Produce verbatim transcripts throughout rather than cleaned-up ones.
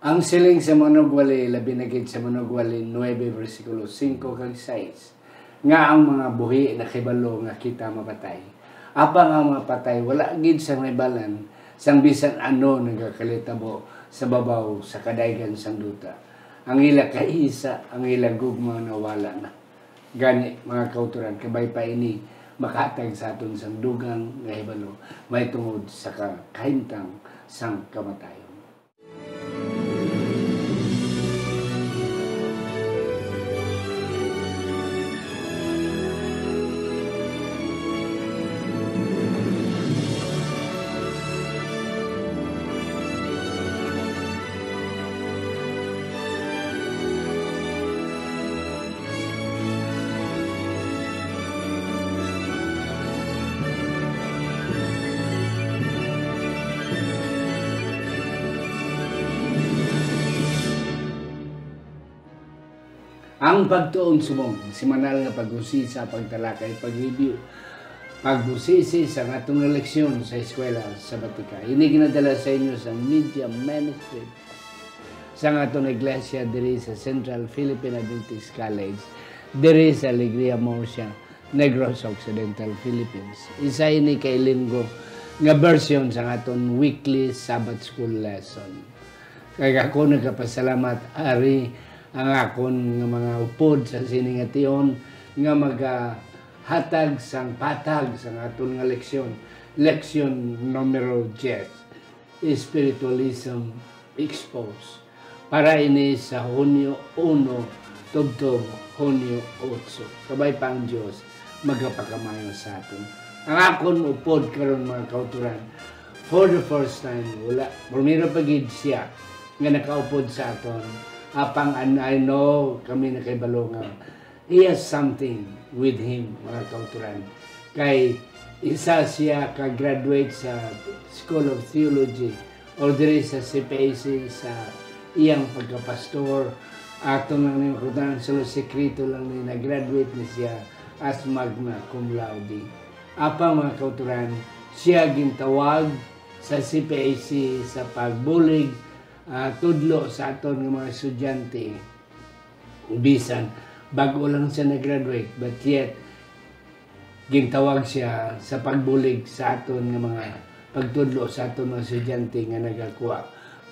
Ang siling sa manugwali, labi na gid sa manugwali nuebe, bersikulo singko kag sais, nga ang mga buhi nakahibalo nga kita mapatay. Apang ang mga patay wala gid sang nahibalan sang bisan ano nagakalitabo sa babaw sa kadaygan sang duta. Ang ila kahisa, ang ila gugma nawala na. Gani, mga kauturan, kabay pa ini makahatag sa aton sang dugang nga hibalo mahitungod sa ka-, kahimtang sang kamatayon. Ang pagtuon subong, semanal nga pag-usisa, pagtalakay, pag-review, pag-usisi sa atong leksyon sa eskwela sa Batika. Ini ginadala sa inyo sa Media Ministry sa aton iglesia diri sa Central Philippine Adventist College, diri sa Alegria Murcia, Negros Occidental, Philippines. Isa ini ka ilinggo nga version sa aton weekly Sabbath School lesson. Kag ako nagapasalamat, ari ang akon nga mga upod sa sini nga tion nga magahatag sang patag sang aton nga leksyon, leksyon numero diyes, Spiritualism Exposed. Para ini sa Hunyo uno tubtob Hunyo otso. Kabay pa ang Dios magapakamayo sa aton. Ang akon upod karon, mga kauturan, for the first time, wala, primero pa gid siya nga nakaupod sa aton. Apang an-, I know, kami nakahibalo nga he has something with him, mga kauturan. Kay isa siya ka graduate sa School of Theology or diri sa C P A C sa iyang pagkapastor. Ato lang ni, kung ang solo sekreto lang ni, nag-graduate ni siya as magna cum laude. Apang, mga kauturan, siya gintawag sa C P A C sa pagbulig, ah, tudlo sa aton nga mga estudyante. Bisan bag-o lang siya nag-graduate, but yet gintawag siya sa pagbulig sa aton nga mga pagtudlo sa aton mga estudyante nga nagakuha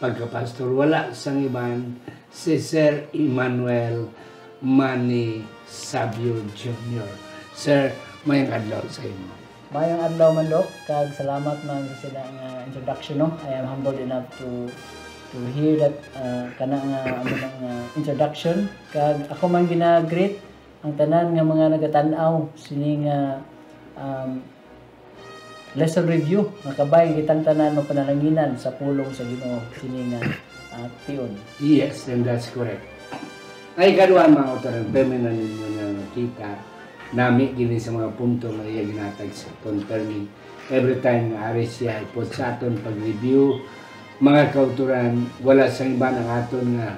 pagkapastor. Wala sang iban, si Sir Emmanuel Manny Sabio Junior. Sir, mayong adlaw sa imo. Mayong adlaw, Manlok, kag salamat man sa sila nga introduction, no? I am humbled enough to, to hear that, uh, kana nga, ano, nga introduction. Kag ako man gina-greet ang tanan nga mga nagatan-aw sini nga, um, lesson review, nga kabay kitang tanan mapanalanginan sa pulong sa Ginoo sini nga, ah, tion. Yes, and that's correct. Ay, kaduha, mga kauturan, permi na ninyo na nakita nami gini sa mga punto nga iya ginatag sa aton permi. Every time nga ari siya ipot sa aton pag-review, mga kauturan, wala sang iban ang aton nga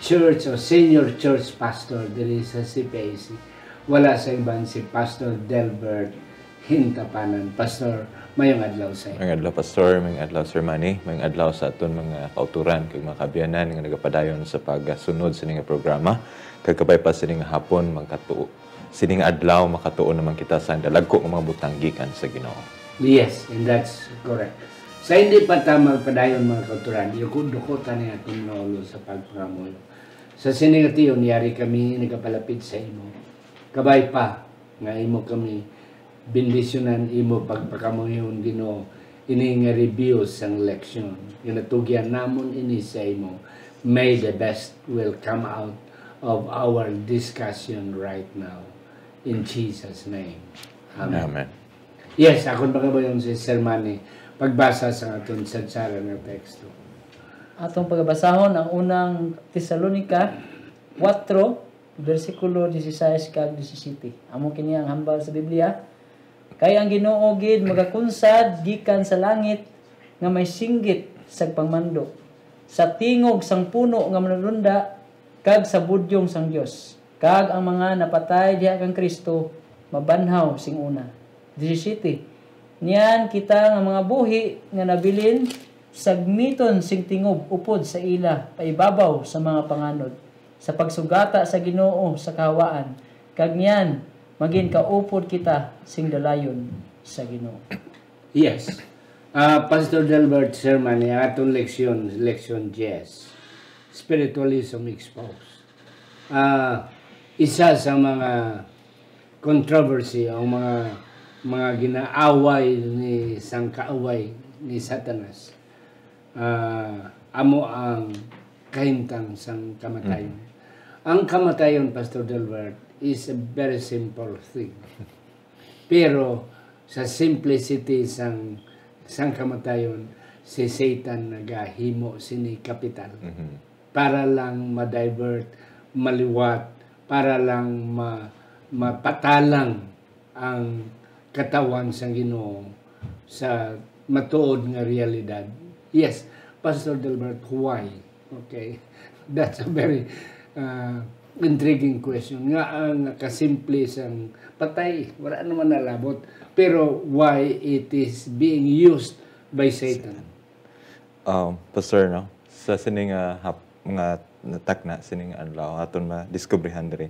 church o senior church pastor diri sa C P A C. Wala sang iban si Pastor Delbert Hintapanan. Pastor, mayong adlaw sa inyo. Mayong adlaw, Pastor. Mayong adlaw, Sir Manny. Mayong adlaw sa aton mga kauturan kag mga kaabyanan nga nagapadayon sa pagsunod sa ining programa. Kag kabay pa sa ining hapon, magkatuo. Sining adlaw, makatuon naman kita sa dalagko nga mga butang gikan sa Ginoo. Yes, and that's correct. Sa hindi pa ta magpadayon, mga kauturan, duko-duko ta ni aton mga ulo sa pagpangamuyo. Sa sini nga tion, yari kami nagapalapit sa imo. Kabay pa nga imo kami bendisyonan, imo pagpakamuyon, Ginoo, ini nga review sang leksyon. Ginatugyan namon ini sa imo. May the best will come out of our discussion right now. In Jesus' name. Amen. Amen. Yes, akon pangamuyon si Sir Manny pagbasa sa aton sadsaran nga teksto. Atong pagabasahon ang unang Tesalonica kuwatro, bersikulo dieciséis kag diecisiete. Amo kini ang hambal sa Biblia, "Kay ang Ginoo gid magakunsad gikan sa langit nga may singgit sa pagmando, sa tingog sang puno nga manulunda, kag sa budyong sang Dios, kag ang mga napatay diha kang Cristo mabanhaw sing una." Diecisiete. Niyan kita nga mga buhi nga nabilin Sagmiton sing tingob upod sa ila paibabaw sa mga panganod, sa pagsugata sa Ginoo sa kahawaan, kag niyan magin kaupod kita sing dalayon sa Ginoo. Yes. Ah, Pastor Delbert Sermon, ang atong leksyon, leksyon diyes. Spiritualism exposed. Ah, isa sa mga controversy o mga mga ginaaway ni sang kaaway ni Satanas, ah, amo ang kahimtang sang kamatayon. Ang kamatayon, Pastor Delbert, is a very simple thing. Pero sa simplicity sang sang kamatayon, si Satan nagahimo sini kapital para lang ma-divert, maliwat, para lang ma, mapatalang ang katawan sang Ginoo sa matuod nga realidad. Yes, Pastor Delbert, why? Okay. That's a very uh, intriguing question. Nga ang nakasimple sang patay, wala naman nalabot. Pero why it is being used by Satan? Um, Pastor, no? Sa sini nga hap, nga natakna sini nga adlaw aton madiskubrihan diri.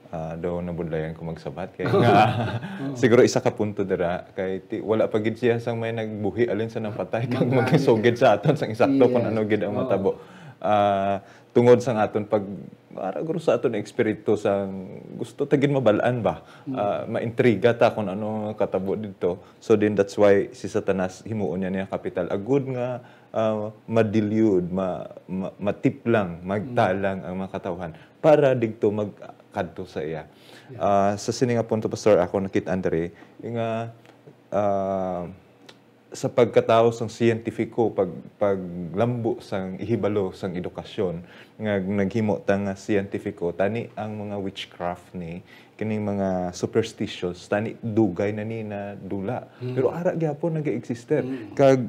Ah, daw nabudlayan ko magsabat kay nga siguro isa ka punto dira kay ti, wala pa gid siya sang may nagbuhi alin sa nang patay kag magsugid sa aton sang eksakto kung Yes. Ano gid ang Oo. matabo. Ah, tungod sang aton pag ara guro sa aton espiritu sang gusto ta gid mabal-an ba? Ah, maintriga ta kung ano nga katabo didto. So then that's why si Satanas himuon niya niya kapital agud nga ah, ma-delude, ma, ma, matiplang, magtalang ang mga katawhan para digto magkadto sa iya. Ah, sa sini nga punto, Pastor, ako nakit-an diri nga ah, sa pagkatawo sang siyentipiko, pag paglambo sang ihibalo sang edukasyon nga naghimo ta nga siyentipiko, tani ang mga witchcraft ni kining mga superstitions, tani dugay na ni na dula. Pero ara gyapon nag-existe. Kag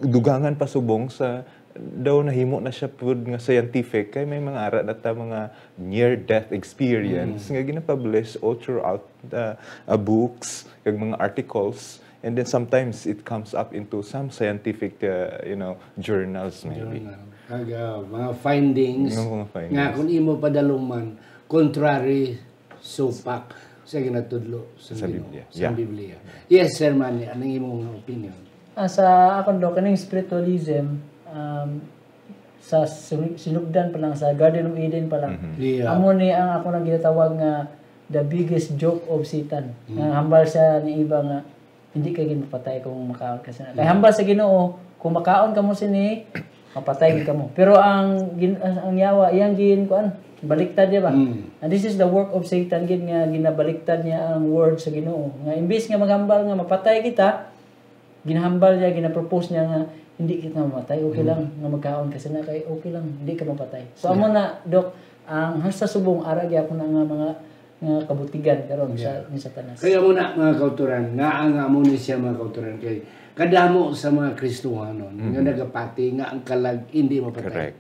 dugangan pa subong sa daw nahimo na siya pud nga scientific kay may mga ara na ta mga near death experience nga ginapublish all throughout uh, uh, books kag mga articles, and then sometimes it comes up into some scientific uh, you know journals maybe. Journal. Kag ah, mga findings Yung mga findings. Nga kung imo padaluman, contrary supak sa ginatudlo sa, Sa Ginoo, Biblia. sa Yeah. Biblia. Yes, Sir Manny, ano imong opinion? Ah, sa akon do, kaning spiritualism, um, sa sinu- sinugdan pa lang, sa Garden of Eden pa lang, Mhm. Yeah. Amo ni ang ako nang ginatawag nga the biggest joke of Satan. Nga hambal siya ni Eva nga hindi ka gid mapatay kung makaon ka sa. Kay hambal sa Ginoo, kung makaon kamo sini, mapatay gid kamo. Pero ang gin, ang yawa, iyang gin kuan, baliktad niya ba? Mm. And this is the work of Satan gid nga ginabaliktad niya ang word sa Ginoo. Nga imbis nga maghambal nga mapatay kita, ginahambal niya, ginapropose niya nga hindi kita mamatay, okay lang nga magkaon ka sina kay okay lang, hindi ka mapatay. So amo na, Doc, ang hasta subong ara gyapon na nga mga nga kabutigan karon sa ni Satanas. Kaya mo na, mga kauturan, nga ang amo ni siya, mga kauturan, kay kadamo sa mga Kristohanon nga nagapati nga ang kalag hindi mapatay. Correct.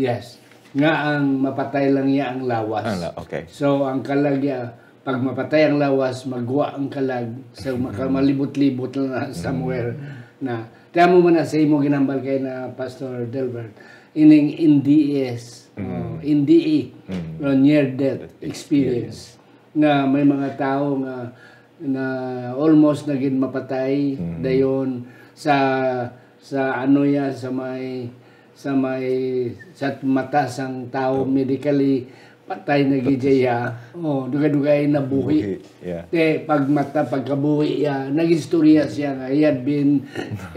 Yes. Nga ang mapatay lang niya ang lawas. Ah, la- okay. So, ang kalag niya, pag mapatay ang lawas, magwa ang kalag sa maka- malibot-libot lang na somewhere na. Kaya mo man na sa imo ginambal kay na Pastor Delbert, ining N D S, oh, N D E, oh, near death experience. Nga may mga tao nga na almost na gid mapatay dayon sa sa ano ya sa may sa may sa mata sang tao medically patay na gid siya. Oh, dugay-dugay nabuhi. Buhi, yeah. Te pag mata pagkabuhi ya, nagistorya siya nga he had been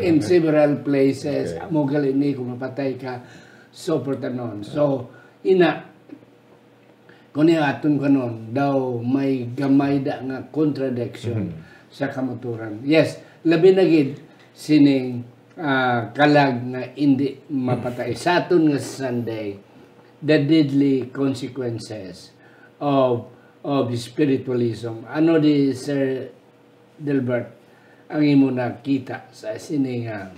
in several places. Amo gali ni kung mapatay ka, so forth and on. So ina Kuni aton kanon daw may gamay da nga contradiction sa kamaturan. Yes, labi na gid sining ah, kalag nga indi mapatay. Sa aton nga Sunday, the deadly consequences of of spiritualism. Ano di, Sir Delbert, ang imo nakita sa sini nga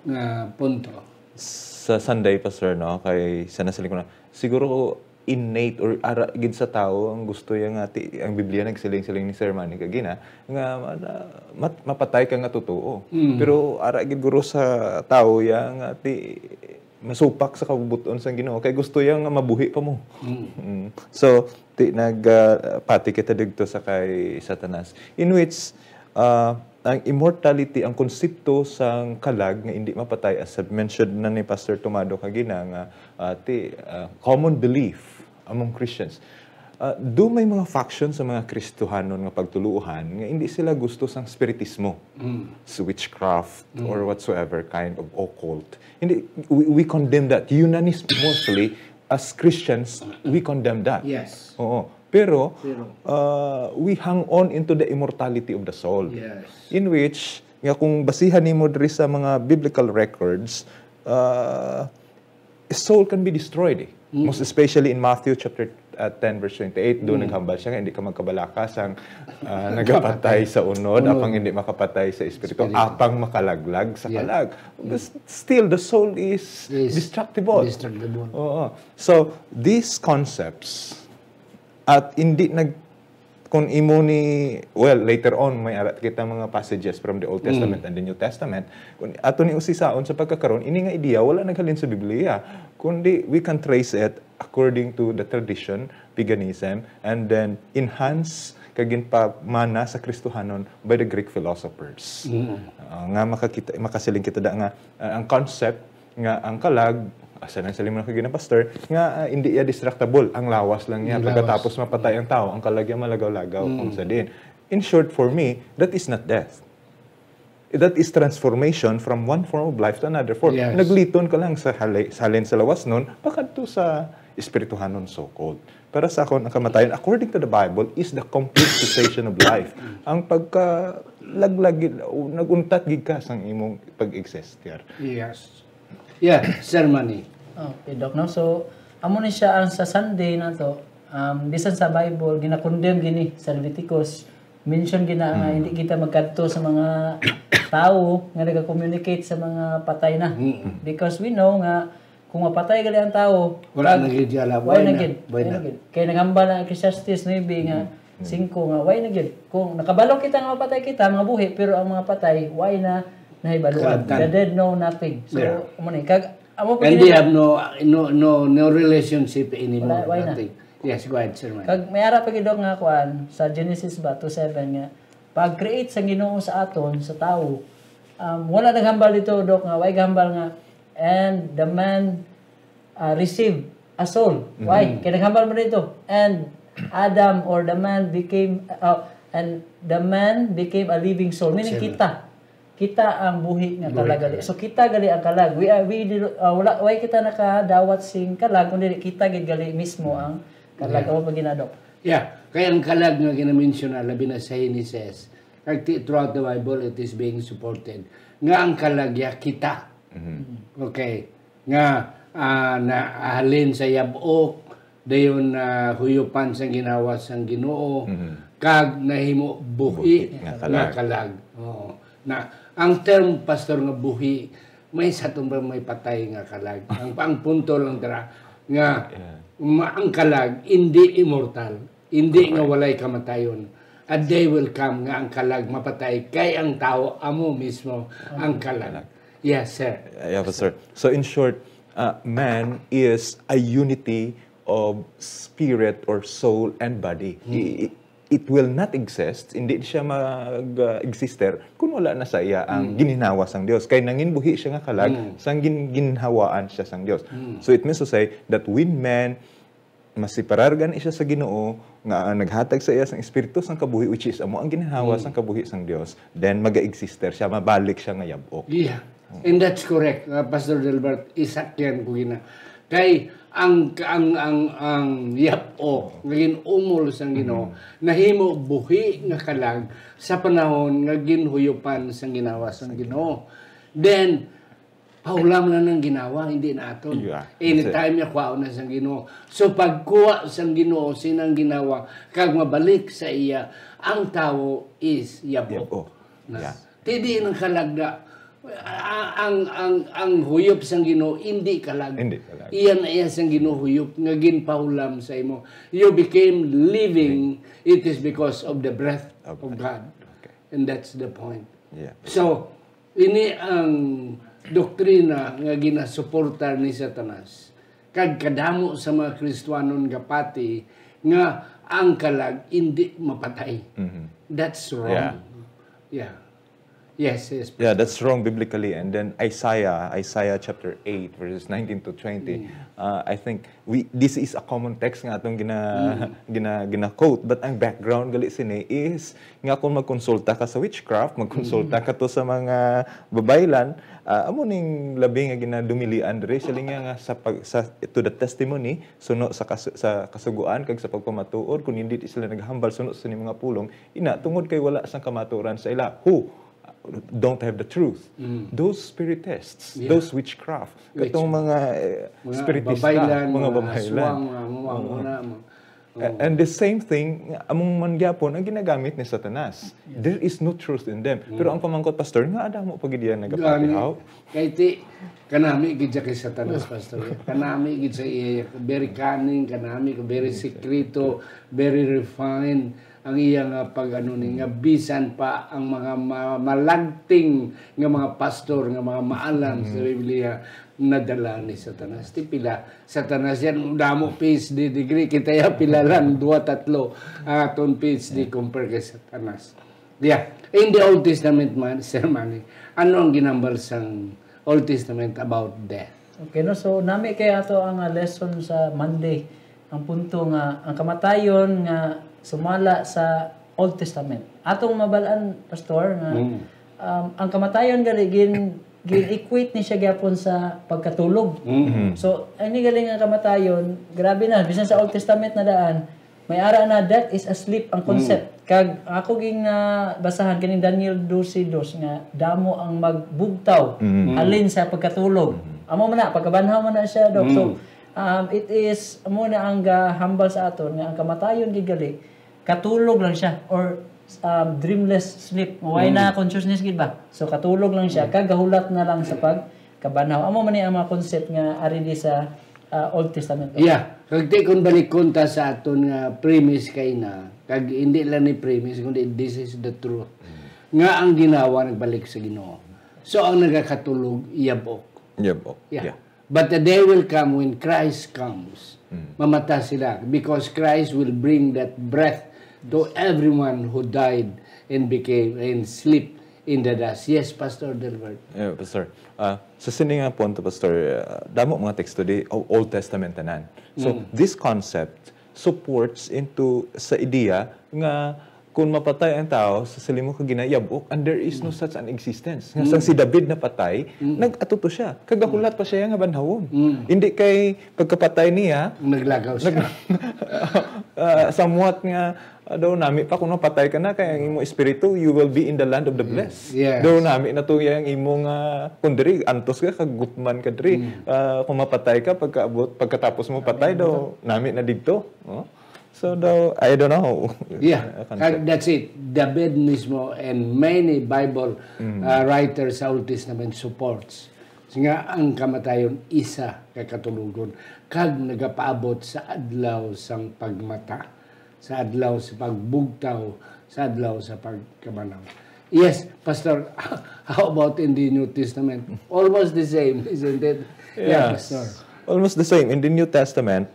nga punto? Sa Sunday, Pastor, no, kay sa nasiling ko na, siguro innate or ara gid sa tawo ang gusto niya nga ti-, ang Biblia nagsiling-siling ni Sir Manny kagina nga, ah, mat-, mapatay ka nga totoo. Mm. Pero ara gid guro sa tawo ya nga ti-, masupak sa kabubut-on sang Ginoo kay gusto niya nga mabuhi pa mo. Mm. Mm. So, ti-, nag, ah, pati kita didto sa kay Satanas, in which, ah, ang immortality, ang konsepto sang kalag nga hindi mapatay, as mentioned na ni Pastor Tomado kagina, nga, ah, ti-, ah, common belief among Christians. Ah, do may mga faction sa mga Kristohanon nga pagtuluohan nga hindi sila gusto sang spiritismo, Mm. sa witchcraft, Mm. or whatsoever kind of occult. Hindi, we, we condemn that. Unanimously, as Christians, we condemn that. Yes. Oo. Pero, Pero uh, we hang on into the immortality of the soul. Yes. In which, nga kung basihan nimo diri sa mga biblical records, uh, soul can be destroyed eh. Mm. Most especially in Matthew chapter uh, ten verse twenty-eight, doon Mm. naghambal siya nga hindi ka magkabalaka sang uh, nagapatay sa unod, Unod. apang hindi makapatay sa espiritu, Espiritu. apang makalaglag sa Yeah. kalag. But still, the soul is Is destructible. destructible. Oo. So, these concepts, at hindi nag-, kung imo ni, well, later on, may ara kita mga passages from the Old Mm. Testament and the New Testament. Kung ato ni usisaon sa pagkakaron, ini nga ideya wala naghalin sa Biblia, kundi we can trace it according to the tradition, paganism, and then enhance kag ginpamana sa Kristohanon by the Greek philosophers. Mm. Ah, nga makakita, makasiling kita da nga, ah, ang concept nga ang kalag, asa na sa lima na kagina, Pastor, nga, ah, hindi iya destructible, ang lawas lang niya. Ang lawas. Pagkatapos mapatay ang tao, ang kalag iya malagaw-lagaw, Mm. kung sa diin. In short, for me, that is not death. That is transformation from one form of life to another form. Yes. Nagliton ka lang sa hali-, sa halin sa lawas nun, pakadto sa espirituhanon, so-called. Para sa akon, ang kamatayon, according to the Bible, is the complete cessation of life. Ang pagkalaglag, nag-untat gid ka sang imong pag-exist, yar. Yes. Yeah, Sir Manny. Okay, Doc, no? So, amo ni siya ang sa Sunday na to, um, bisan sa Bible, ginakondem gini sa Leviticus. Mention gina nga Mm. hindi kita magkadto sa mga tawo nga nag-communicate sa mga patay na. Mm. Because we know nga kung mapatay gali ang tawo, Wala pag-, na gid siya, wala wala na na, gid, wala wala na. na gid. Kay naghambal ang Ecclesiastes nine nga Mm. singko nga, wala na gid. Kung nakabalo kita nga mapatay kita, mga buhi, pero ang mga patay, wala na nahibalo. Kalabtan. The dead know nothing. So, Yeah. amo ni, kag, amo pa And gid they na have no, no, no, no relationship anymore. Wala, wala na. Nothing. Yes, go ahead, Sir Man. Kag may ara pa gid, Doc, nga kuan, sa Genesis ba, two seven nga, pag-create sa Ginoo sa aton, sa tawo, um, wala naghambal dito, Doc, nga, wala gahambal nga, "And the man, uh, received a soul." Why? Mhm. Kay naghambal mo dito, "And Adam or the man became, uh, and the man became a living soul." Meaning Sila. kita. Kita ang buhi nga Buhi kalag gali. ka. So, kita gali ang kalag. We are, we did, uh, wala, why kita nakadawat sing kalag, kundi kita gid gali mismo ang kalag. Yeah. Amo pa gina, Doc. Yeah. Kaya ang kalag nga ginamensyona, labi na sa Genesis, kag ti-, throughout the Bible, it is being supported. Nga ang kalag ya kita. Mhm. Okay. Nga, ah, nahalin sa yab-ok, dayon, ah, huyupan sang ginawa sang Ginoo, Mhm. kag nahimo buhi Buhi nga nga kalag. kalag. Oo. Na, ang term, Pastor, nga buhi, may sa aton ba may patay nga kalag? Ang, ang punto lang dira nga Yeah. ma-, ang kalag, hindi immortal, hindi nga Correct. walay kamatayon. A day will come nga ang kalag mapatay, kay ang tawo amo mismo ang kalag. Kalag. Yes, sir. Yeah, Pastor. So, in short, uh, man is a unity of spirit or soul and body. Hmm. I-, i-, it will not exist, hindi siya mag-, uh, exister kung wala na sa iya ang Hmm. gininhawa sang Dios. Kay nangin buhi siya nga kalag, Hmm. sang gin-, ginhawaan siya sang Dios. Hmm. So, it means to say that when man masiparar gani siya sa Ginoo, nga ang naghatag sa iya sang espiritu sang kabuhi, which is amo ang ginhawa Hmm. sang kabuhi sang Dios, then maga-exister siya, mabalik siya nga yab-ok. Yeah. And that's correct, uh, Pastor Delbert. Isakyan ko gina. Kay ang, ang, ang, ang yab-ok nga gin-umol sang Ginoo, Mhm. nahimo buhi nga kalag sa panahon nga ginhuyupan sang ginawa sang Ginoo. Then, pahulam na nang ginawa, hindi na aton. Yeah, that's it. Anytime niya, kuhaon na sang Ginoo. So, pagkuha sang Ginoo, sinang ginawa, kag mabalik sa iya, ang tawo is yab-ok. Yab-ok. Na, Yeah. ti di nang kalagda, A-, ang, ang, ang huyop sang Ginoo, hindi kalag. Hindi kalag. Iyan na iya sang Ginoo huyop nga ginpahulam sa imo. You became living, it is because of the breath Of of God. God. Okay. And that's the point. Yeah. So, ini ang doktrina nga ginasuportar ni Satanas. Kag kadamo sa mga Kristiyanon gapati nga ang kalag indi mapatay. Mhm. That's wrong. Yeah. Yeah. Yes, yes. Yeah, that's wrong biblically. And then Isaiah, Isaiah chapter eight, verses nineteen to twenty. Uh, I think we this is a common text nga atong gina, gina, gina-quote. But ang background gali sini is nga kung magkonsulta ka sa witchcraft, magkonsulta ka to sa mga babaylan, ah, amo ning labi nga ginadumilian diri. Siling niya nga sa, pag, sa to the testimony, suno sa, kas, sa kasugoan kag sa pagpamatuod, kung hindi sila naghambal suno sa ining mga pulong, ina, tungod kay wala sang kamatuoran sa ila. Who don't have the truth. Those spiritists, Yeah. Those witchcraft, katong mga eh, Mga spiritista, babaylan, mga mga babaylan. aswang, mga, mga, Oo. mga, mga, A- And the same thing, among man gyapon ang ginagamit ni Satanas. There is no truth in them. Pero ang pamangkot, Pastor, nga adamo pa gid iya nagapatihaw. Kay ti, kanami gid siya kay Satanas, Pastor. Kanami gid sa iya. Very cunning, kanami, very sekreto, very refined ang iya nga pag-ano ni, nga bisan pa ang mga ma- malagting nga mga pastor, nga mga maalam sa Biblia, nadala ni Satanas. Ti pila, Satanas yan, damo P H D degree, kita ya pila lang, dua, tatlo, ang aton P H D compare kay Satanas. Yeah. In the Old Testament man, Sir Manny, ano ang ginambal sang Old Testament about death? Okay, no? So, nami kay ato ang ah, lesson sa Monday. Ang punto nga, ang kamatayon nga sumala sa Old Testament. Atong mabalaan, Pastor, nga Mm. um, ang kamatayon gali gin gin-equate ni siya gyapon sa pagkatulog. Mm. So, ini gali nga kamatayon, grabe na, bisan sa Old Testament na daan, may ara na death is a sleep ang concept. Kag ako ging ah, basahan kaning Daniel dose dos nga damo ang magbugtaw Mm. halin sa pagkatulog. Amo man na, pagkabanhaw man na siya, Doc. So, um, it is, amo na ang gahambal sa aton nga ang kamatayon gid gali, katulog lang siya or um, dreamless sleep. Way na consciousness gid ba? So katulog lang siya, kag gahulat na lang sa pagkabanhaw. Amo man ni ang mga concept nga ari di sa ah, Old Testament. Yeah, kag ti kung balikon ta sa aton nga premise kay na, kag hindi lang ni premise, kundi this is the truth, nga ang ginawa nagbalik sa Ginoo. So ang nagakatulog, yabok. Yabok. Yeah. But the day will come when Christ comes. Mamata sila because Christ will bring that breath to everyone who died and became and sleep in the dust. Yes, Pastor Delbert. Yeah, Pastor. Ah, sa sini nga punto, Pastor, ah, damo mga teksto di o- Old Testament tanan. So, this concept supports into sa ideya nga kung mapatay ang tao sa salimo kag ginayabok, and there is no such an existence. Nga sang si David napatay, nag-ato to siya. Kagahulat pa siya nga banhawon. Hindi kay pagkapatay niya, Naglagaw siya. ah, somewhat nga ah, daw nami pa kung mapatay ka na kay ang imo espiritu, you will be in the land of the blessed. Yes. Daw nami na to ang imo nga kung diri antos ka kagutman ka diri. Ah, kung mapatay ka pagkaabot pagkatapos mo patay daw nami na didto. Oh? So daw I don't know. Yeah, Concept. kag that's it. David mismo and many Bible uh, writers sa Old Testament supports nga ang kamatayon isa ka katulugon kag nagapaabot sa adlaw sang pagmata, sa adlaw sa pagbugtaw, sa adlaw sa pagkabanhaw. Yes, Pastor, how about in the New Testament? Almost the same, isn't it? Yeah, Yes. Pastor. Almost the same. In the New Testament,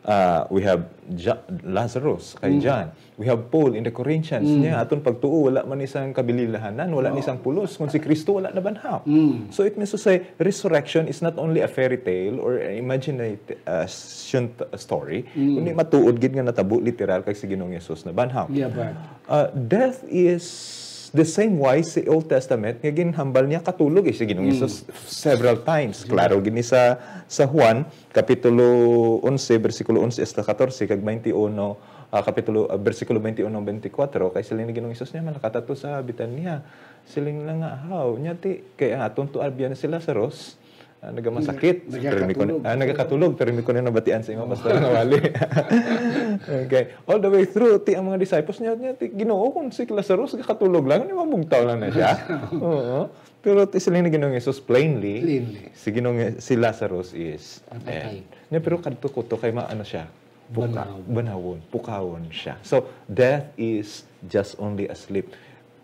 uh, we have Jo- Lazarus kay John. We have Paul in the Corinthians. Niya, aton pagtuo, wala man isang kabililahanan, wala ni isang pulos. Kung si Kristo, wala nabanhaw. So it means to say, resurrection is not only a fairy tale or an imagination story, kundi matuod gid nga natabo literal kag si Ginoong Yesus nabanhaw. Yeah, but Uh, death is the same way sa Old Testament nga ginhambal niya katulog eh, si Ginoong Jesus several times. Klaro gid ni sa sa Juan kapitulo onse, bersikulo onse hasta katorse, kag twenty-one, ah, kapitulo, ah, bersikulo twenty-one, twenty-four, kay siling ni Ginoong Jesus niya, "Malakata to sa Betania." Siling lang nga, "Haw, nya ti, kay ang aton to abyan si Lazarus, ah, nagamasakit." Nagakatulog. Ah, nagakatulog, pero ko na nabatian sa imo, Pastor, nga wali. Okay. All the way through, ti ang mga disciples niya, niya ti Ginoo, kung si Lazarus gakatulog lang, di ba, bugtaw lang na siya? Oo. Pero ti siling ni Ginoong Jesus plainly, Plainly. si Ginoong, si Lazarus is Napatay. dead. Niya, pero kadto ko to kay maano siya? Puka, Banhaw. banhawon, pukawon siya. So, death is just only a sleep.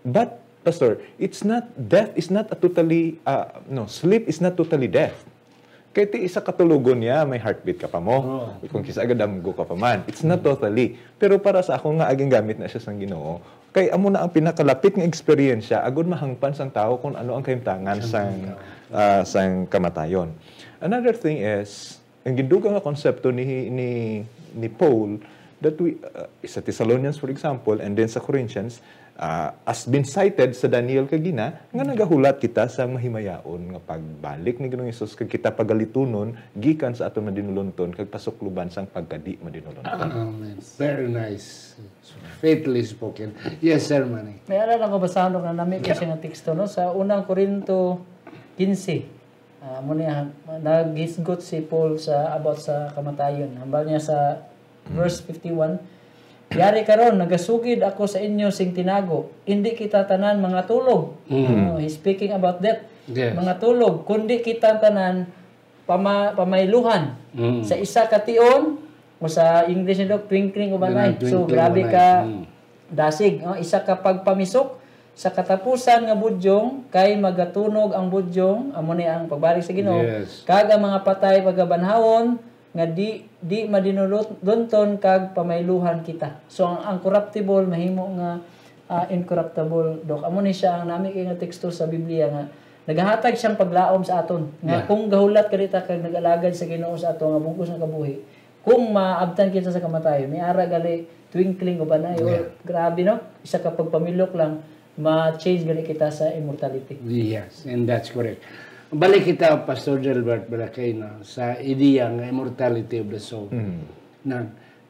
But, Pastor, it's not, death is not a totally, uh, no, sleep is not totally death. Kay ti isa ka tulogon niya, may heartbeat ka pa mo. Oo. Kung kisa agad damgo ka pa man. It's not Mm. totally. Pero para sa ako nga, aging gamit na siya sang Ginoo. Kay amo na ang pinakalapit nga eksperyensya, agud mahangpan sang tawo kung ano ang kahimtangan Sang sang, kahimtangan. ah, sang kamatayon. Another thing is, ang gindugang nga konsepto ni, ni, ni Paul, that we, uh, sa Thessalonians, for example, and then sa Corinthians, ah, has been cited sa Daniel kag Gina, nga nagahulat kita sa mahimayaon nga pagbalik ni Ginoong Jesus kag kita pagalitunon gikan sa aton madinulonton kag pasukloban sang pagkadi madinulonton. Amen. Very nice. Faithfully spoken. Yes, Sir Manny. May ara lang ko basahon nga nami ko Yeah. siya nga teksto, no? Sa unang Corinto quince, ah, amo ni, ah, naghisgot si Paul sa, about sa kamatayon. Hambal niya sa Mm. verse fifty-one, "Yari karon, nagasugid ako sa inyo sing tinago. Indi kita tanan mga tulog." Mm. Oh, he's speaking about death. Yes. Mga tulog, kundi kita tanan pama-, pamayluhan Mm. sa isa ka tion, o sa English nila, twinkling of an Ganang eye. So, twinkling of grabe an eye. ka Mm. dasig, no? Isa ka pagpamisok sa katapusan nga budyong, kay magatunog ang budyong, amo ni ang pagbalik sa Ginoo, Yes. kag ang mga patay pagabanhawon, nga di, di madinulot-, dunton kag pamayluhan kita. So, ang, ang corruptible mahimo nga, ah, incorruptible, Doc. Amo ni siya ang nami kay nga teksto sa Biblia nga nagahatag siyang paglaom sa aton, nga Yeah. kung gahulat ka dita kag nag-alagad sa Ginoo sa ato nga bug-os nga kabuhi, kung maabtan kita sa kamatayon, may ara gali twinkling of an eye, or Yeah. grabe, no? Isa ka pagpamilok lang, ma-change gali kita sa immortality. Yes, and that's correct. Balik kita, Pastor Gilbert Balakay, no, sa ideya nga immortality of the soul. Mm. Na,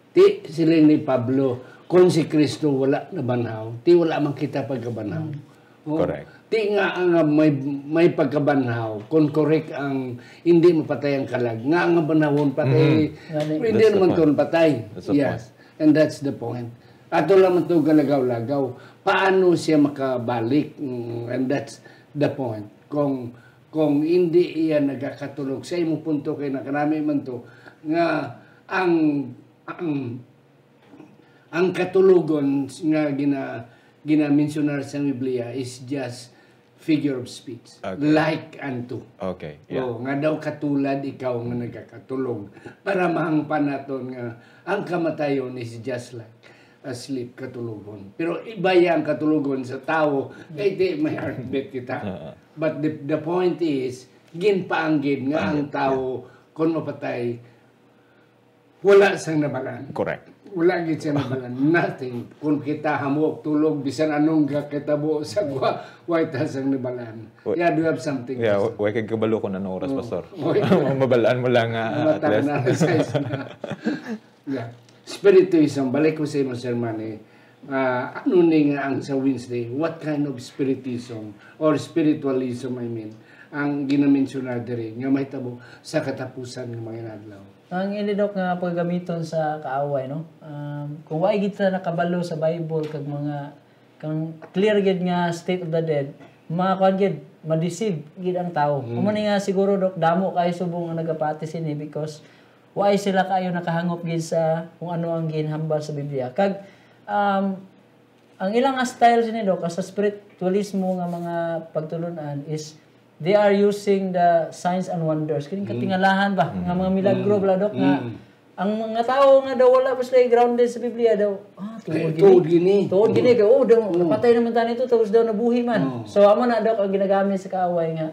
ti, siling ni Pablo, kung si Kristo wala nabanhaw, ti wala man kita pagkabanhaw. Mm. Oh, Correct. Ti nga, nga may, may pagkabanhaw, kung correct ang hindi mapatay ang kalag, nga ang banhawon patay, Mhm. Ngani. hindi That's the naman point. ton patay. That's the Yes. point. And that's the point. Ato lang man to galagaw-lagaw. Paano siya makabalik? Mm, and that's the point. Kung, kung hindi iya nagakatulog, sa imong punto kay nakanami man to, nga ang, ang, ang katulogon nga gina-, gina-mensionar sa Biblia is just figure of speech. Okay. Like unto. Okay, yeah. Oh, nga daw katulad ikaw nga nagakatulog. Para mahangpan naton nga ang kamatayon is just like asleep, katulogon. Pero iba yang katulogon sa tawo, kay di may heartbeat kita. Oo. But the, the point is, ginpaanggid nga ang Paanggid, yeah. tawo, kung mapatay, wala sang nabalaan. Correct. Wala gid siya nabalaan. Nothing. Kung kita hamok, tulog, bisan anong gakitabo sa gwa, wala ta sang nabalaan. Wa-, Yeah, do you have something, yeah, Pastor? wa-, wa kay kabalo kung anong oras, Oo. Pastor. Okay. Mabalaan mo lang nga, Mata at least. na, size na. Yeah. Spiritism, balik ko sa imong sermon, eh. Ah, ano ni nga ang sa Wednesday? What kind of spiritism or spiritualism, I mean, ang ginamensyonar diri nga mahitabo sa katapusan nga mga inadlaw? Ang ini, Doc, nga pagamiton sa kaaway, no? Um, kung wa gid ta nakabalo sa Bible kag mga, kang clear gid nga state of the dead, mga kuan gid, ma-deceive gid ang tawo. Mm. Amo ni nga siguro, Doc, damo kay subong ang nagapati sini because wa sila kaayo nakahangop gid sa kung ano ang ginhambal sa Biblia. Kag, um, ang ilang nga style sini, Doc, sa spiritualismo nga mga pagtulun-an is they are using the signs and wonders. Kining Mm. katingalahan ba? Nga mga Mm. milagro Mm. bala, Doc, nga Mm. ang mga tawo nga daw wala pa sila grounded sa Biblia daw, "Ah, tuod Ay, gini. tuod gini. Tuod gini. Mm. Kay, oh, daw, Mm. napatay naman tayo nito, tapos daw nabuhi man." Mm. So, amo na, Doc, ang ginagamit sa kaaway nga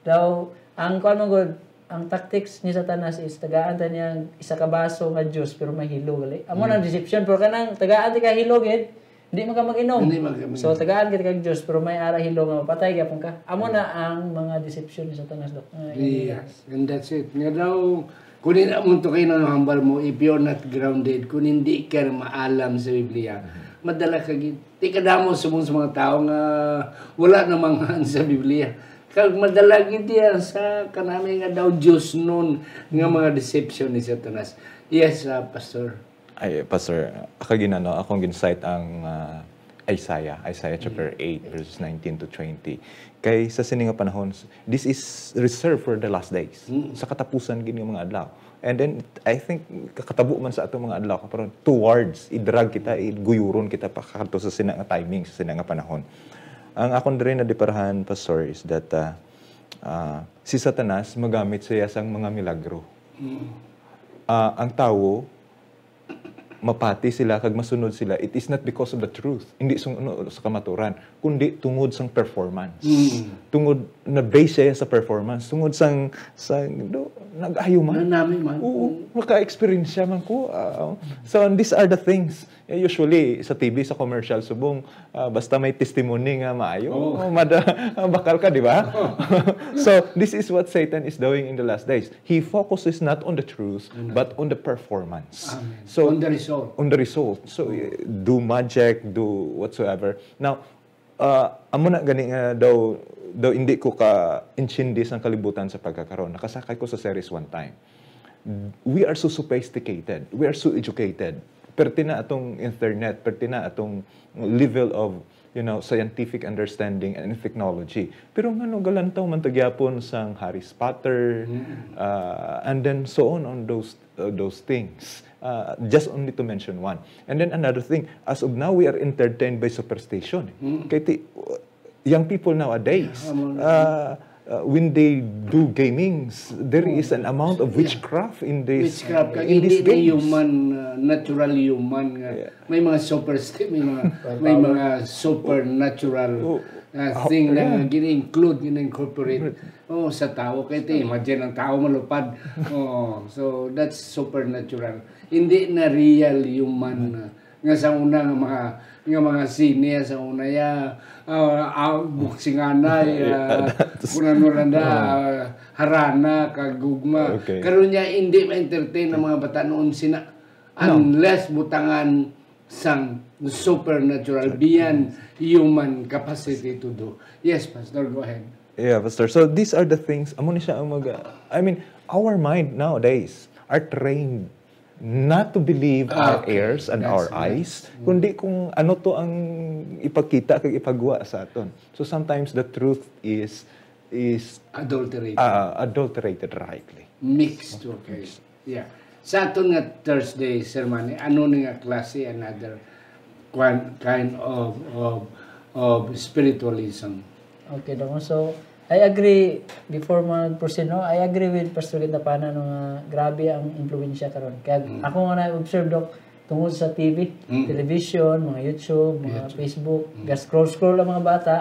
daw, ang kuwan mo gud, ang tactics ni Satanas is tagaan ta niya isa ka baso nga juice, pero may hilo gali. Amo na Mm. deception, pero kanang tagaan ti ka hilo gid, hindi man ka mag-inom. Hindi man ka mag-inom. So, tagaan kita kag juice, pero may ara hilo nga mapatay gyapon ka. Amo na ang mga deception ni Satanas, Doc. Nga Yes, and that's it. Nga daw, kung hindi mo to kayo nang hambal mo, if you're not grounded, kung hindi ka maalam sa Biblia, Mhm. madala ka gid. Di kadamo subong sa mga tao nga wala na manghaan sa Biblia. Kag madala gid iya sa kanami nga daw Dios nun nga mga deception ni Satanas. Yes, ah, Pastor. Ay, Pastor, ako ginano, akong gin-cite ang, ah, Isaiah, Isaiah chapter eight, verses nineteen to twenty. Kay sa sini nga panahon, this is reserved for the last days. Mm. Sa katapusan gid nga mga adlaw. And then, I think, kakatabo man sa atong mga adlaw, karon, towards, i-drag kita, iguyuron kita pa kadto sa sina nga timing, sa sina nga panahon. Ang akon diri na diparahan, Pastor, is that, ah, ah, si Satanas magamit siya sang mga milagro. Mm. Ah, ang tawo, mapati sila kag masunod sila, it is not because of the truth, hindi sung-, ano, sa kamaturan, kundi tungod sang performance. Mm. Tungod na base siya sa performance, tungod sang, sang, do, nag-ayo man. Nanami man. Oo, maka-experience siya man ko. Ah, so, and these are the things. Eh, usually, sa T V, sa commercial, subong, ah, basta may testimony nga maayo, Oo. mada-, bakal ka, di ba? So, this is what Satan is doing in the last days. He focuses not on the truth, Amen. but on the performance. Amen. So, On the result. on the result. So, eh, do magic, do whatsoever. Now, ah, amo na gani nga daw, daw hindi ko ka-intindi sang kalibutan sa pagkakaron. Nakasakay ko sa series one time. We are so sophisticated. We are so educated. Perti na atong internet, perti na atong level of, you know, scientific understanding and technology. Pero ngano galantaw man ta gyapon sang Harry Potter, Mm. ah, and then so on, on those, uh, those things. Ah, just only to mention one. And then another thing, as of now, we are entertained by superstition. Mm. Kay ti-, young people nowadays, Yeah, amo na. ah, ah, when they do gamings, there Oh. is an amount of Yeah. witchcraft in this, Witchcraft, kag in hindi these na games. human, uh, natural human nga Yeah. may mga super, may mga, may Power. mga supernatural, Oh. uh, Oh, thing na yeah. gina-include, gina-incorporate. Right. Oh, sa tao, kay ti, imagine ang tao malupad. Oh, so that's supernatural. Hindi na real human, uh, nga sa una nga mga, nga mga sine sa una ya, ah, ah, boksingana, Yeah, ah, that's kung ano lang na, Oh. ah, harana, kagugma. Okay. Karon niya, hindi ma-entertain ang mga bata noon sina, No. unless butangan sang supernatural, beyond human capacity to do. Yes, Pastor, go ahead. Yeah, Pastor. So these are the things, amo ni siya ang mag-, I mean, our mind nowadays are trained not to believe our Okay, ears and that's our right. eyes, Mm. kundi kung ano to ang ipakita kag ipagwa sa aton. So sometimes the truth is, is, Adulterated. ah, adulterated rightly. Mixed, okay. Mixed. Yeah. Sa aton nga Thursday sermon, ano ni nga klase another kwan-, kind of, of, of spiritualism? Okay, Doc. So, I agree, before mag-proceed, no, I agree with Pastor Gintapana, no, nga grabe ang impluwensya karon. Kaya Mm. ako nga na-observe, Doc, tungod sa T V, Mm. television, mga YouTube, mga YouTube. Facebook, Mm. ga-scroll-scroll ang mga bata,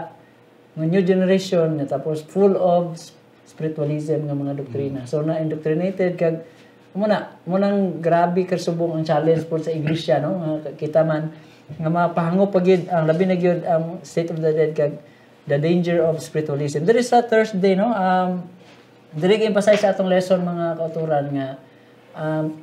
nga new generation, nga tapos full of s-, spiritualism nga mga doktrina. Mm. So, na-indoctrinated kag, amo na, amo nang grabe kasubong ang challenge po sa iglesia, no? Nga kita man, nga mapahangop pa gyud ang, labi na gyud ang State of the Dead kag the danger of spiritualism. Diri sa Thursday, no? Um, diri gi-emphasize sa atong lesson, mga kauturan, nga, um,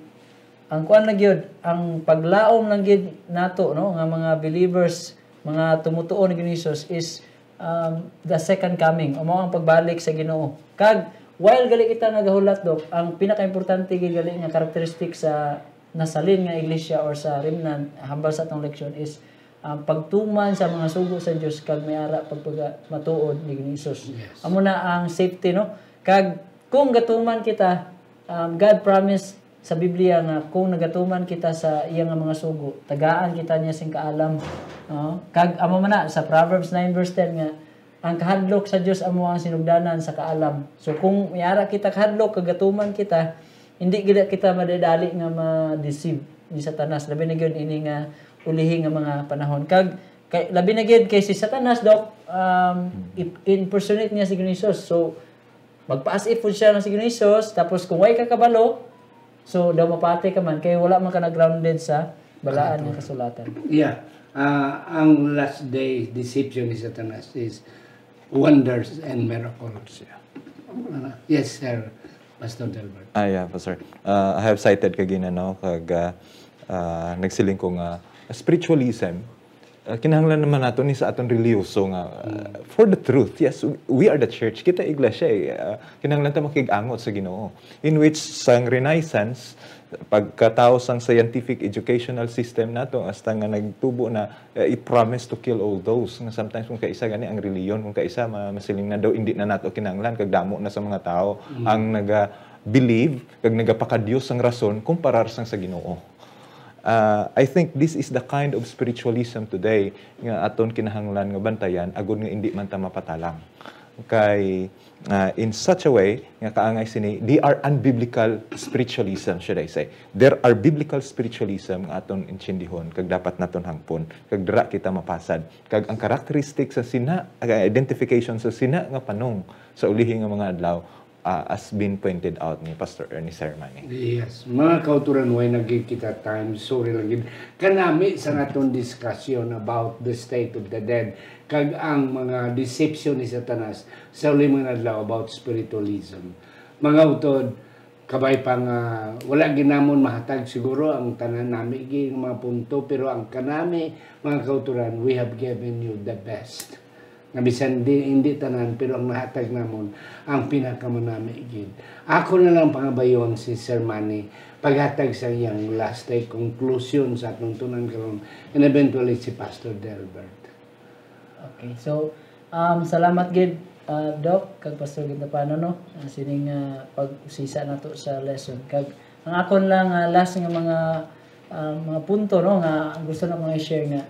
ang kuan na gyud, ang paglaom lang gyud nato, no, nga mga believers, mga tumutuo ni Ginoong Jesus is, um, the second coming, o mao ang pagbalik sa Ginoo. Kag while gali kita nagahulat, Doc, ang pinakaimportante gyud gali nga characteristic sa nasalin nga iglesia or sa remnant, hambal sa atong leksyon, is ang pagtuman sa mga sugo sa Dios kag may ara pagpagamatuod ni Ginoong Jesus. Yes. Amo na ang safety, no? Kag kung gatuman kita, um, God promise sa Biblia nga kung nagatuman kita sa iya nga mga sugo, tagaan kita niya sing kaalam. No? Kag amo man na sa Proverbs nine verse ten nga, ang kahadlok sa Dios amo ang sinugdanan sa kaalam. So kung may ara kita kahadlok kag gatuman kita, hindi gid kita madadali nga ma-deceive ni Satanas. Labi na gyud ini nga ulihi nga mga panahon. Kag kay, labi na gyud kay si Satanas, Doc, um, Hmm. i-, impersonate niya si Ginoong Jesus. So, magpa-as if pud siya nga si Ginoong Jesus, tapos kung way ka kabalo, so daw mapati ka man kay wala man ka na-grounded sa balaan nga kasulatan. Yeah. Ah, ang last day deception ni Satanas is wonders and miracles. Yeah. Ano? Yes, sir. Pastor Delbert. Ah, yeah, Pastor. Ah, I have cited kagina, no, kag, ah, ah, nagsiling ko nga spiritualism Ah, kinahanglan naman nato ni sa aton reliyoso nga, ah, for the truth, yes, we, we are the church. Kita iglesia, eh. Ah, kinahanglan ta makig-angot sa Ginoo. In which, sang Renaissance, pagkatawo sang scientific educational system nato, hasta nga nagtubo na, eh, it promised to kill all those. Nga sometimes kung kaisa gani ang reliyon, kung kaisa ma-, masiling na daw, hindi na nato kinahanglan, kag damo na sa mga tawo ang naga-believe, kag nagapakadiyos sang rason, kumparar sang sa Ginoo. Ah, I think this is the kind of spiritualism today nga aton kinahanglan nga bantayan, agud nga indi man ta mapatalang. Kay, ah, in such a way nga kaangay sini, they are unbiblical spiritualism, should I say. There are biblical spiritualism nga aton intindihon, kag dapat naton hangpon, kag dira kita mapasad. Kag ang characteristic sa sina, ang identification sa sina nga panong sa ulihi nga mga adlaw, ah, as been pointed out ni Pastor Ernie Sermani. Yes, mga kauturan, way na gid kita time. Sorry lang gid. Kanami sa naton discussion about the state of the dead, kag ang mga deception ni Satanas sa ulihi nga adlaw about spiritualism. Mga utod, kabay pa nga wala gid namon mahatag siguro ang tanan nami gid nga mga punto, pero ang kanami, mga kauturan, we have given you the best. Nga bisan di, hindi tanan, pero ang nahatag namon ang pinakamanami gid. Ako na lang pangabayon si Sir Manny paghatag sa iyang last, eh, conclusion sa atong tun-an karon, and eventually si Pastor Delbert. Okay, so, um, salamat gid, ah, Doc, kag Pastor Gintapano, no? Ah, sining, ah, pag-usisa nato sa lesson. Kag ang akon lang, ah, last nga mga, ah, mga punto, no, nga gusto nako nga i-share nga,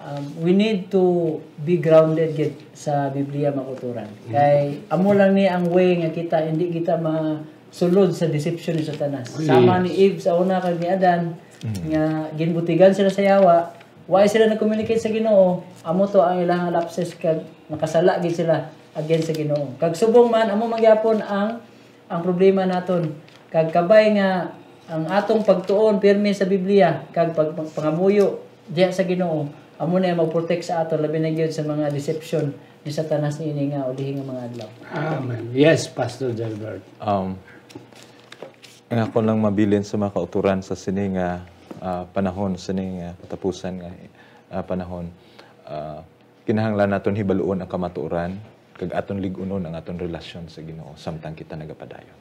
um, we need to be grounded gid sa Biblia, mga kauturan. Kay amo lang ni ang way nga kita hindi kita masulod sa deception ni Satanas. Sama ni Eve sa una kag ni Adan, nga ginbutigan sila sa yawa, wa sila nag-communicate sa Ginoo, amo to ang ilang lapses kag nakasala gid sila against sa Ginoo. Kag subong man, amo man gyapon ang, ang problema naton. Kag kabay nga ang atong pagtuon pirmi sa Biblia kag pag-, pag-, pangamuyo diha sa Ginoo, amo na ang mag-protect sa aton, labi na gyud sa mga deception ni Satanas niini nga ulihi nga mga adlaw. Amen. Yes, Pastor Delbert. Um, ang ako lang mabilin sa mga kauturan sa sini nga, ah, panahon, sini nga katapusan nga, ah, panahon, ah, kinahanglan naton hibaluon ang kamatuoran kag aton lig-unon ang aton relasyon sa Ginoo samtang kita nagapadayon.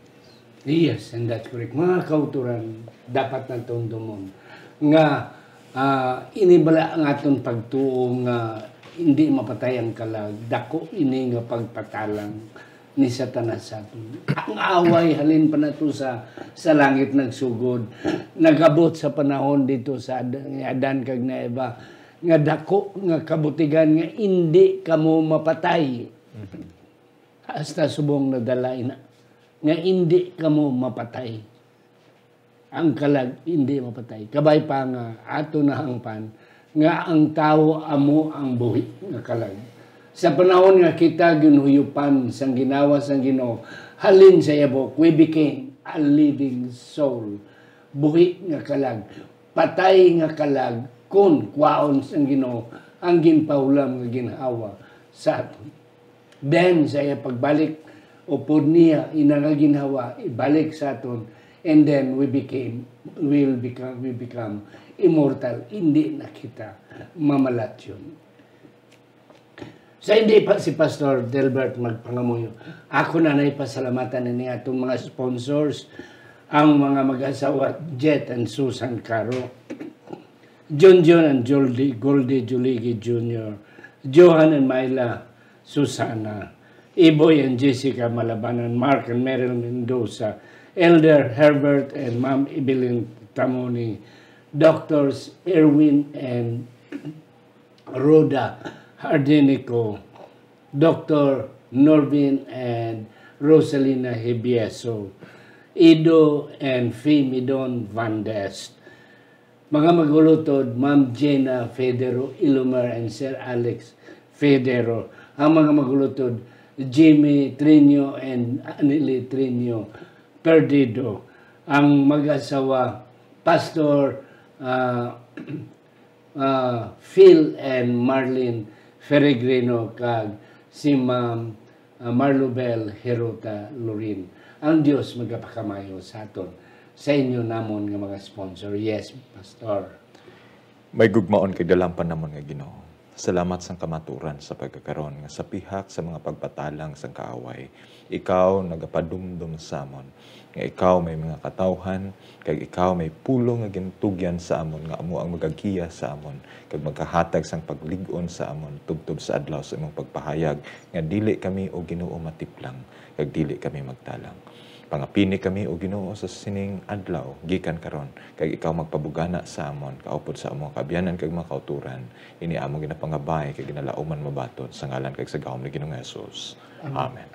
Yes, and that's correct. Mga kauturan, dapat naton tumon nga, ah, ini bala ang aton pagtuo nga hindi mapatay ang kalag, dako ini nga pagpatalang ni Satanas sa aton. Ang away halin pa nato sa, sa langit nagsugod, nagabot sa panahon dito sa Ad-, ni Adan kag ni Eva, nga dako nga kabutigan nga indi kamo mapatay. Hasta subong nadala ina nga indi kamo mapatay. Ang kalag indi mapatay. Kabay pa nga ato nahangpan nga ang tawo amo ang buhi nga kalag. Sa panahon nga kita ginhuyupan sang ginawa sang Ginoo, halin sa iya buhok, we became a living soul. Buhi nga kalag, patay nga kalag, kun kwaon sang Ginoo ang ginpahulam nga ginhawa sa aton. Then, sa iya pagbalik, upod niya ina nga ginhawa ibalik sa aton, and then we became, will become, we become immortal. Hindi na kita mamalatyon. Sa hindi pa si Pastor Delbert magpangamuyo, ako na nay pasalamatan ini atong mga sponsors, ang mga mag-asawa Jet and Susan Caro, Junjun and Joldy, Goldie Juligi Junior, Johan and Myla, Susana, Iboy and Jessica Malabanan, Mark and Meryl Mendoza, Elder Herbert and Ma'am Evelyn Tamoni, Doctors Erwin and Rhoda Hardinico, Doctor Norvin and Rosalina Hibieso, Ido and Fimidon Van Dest, mga magulutod, Ma'am Jenna Federo Ilomer and Sir Alex Federo, ang mga magulutod, Jimmy Trinio and Anili Trinio Perdido, ang mag-asawa, Pastor, ah, ah, Phil and Marlene Feregrino, kag si Ma'am, ah, Marlubel Herota Lorin. Ang Dios magapakamayo sa aton, sa inyo namon nga mga sponsor. Yes, Pastor. May gugmaon kay dalampan namon nga Ginoo. Salamat sang kamaturan sa pagkakaron nga sa pihak sa mga pagpatalang sang kaaway, ikaw nagapadumdom sa amon nga ikaw may mga katawhan, kag ikaw may pulong nga gintugyan sa amon nga amo ang magagiya sa amon kag magkahatag sang paglig-on sa amon tubtob sa adlaw sa imong pagpahayag nga dili kami, O Ginoo, matiplang kag dili kami magtalang. Pangapini kami, O Ginoo, sa sining adlaw gikan karon, kag ikaw magpabugana sa amon kaupod sa among kaabyanan kag mga kauturan. Ini among ginapangabay kag ginalauman mabaton sa ngalan kag sa gahom ni Ginoong Jesus. Amen.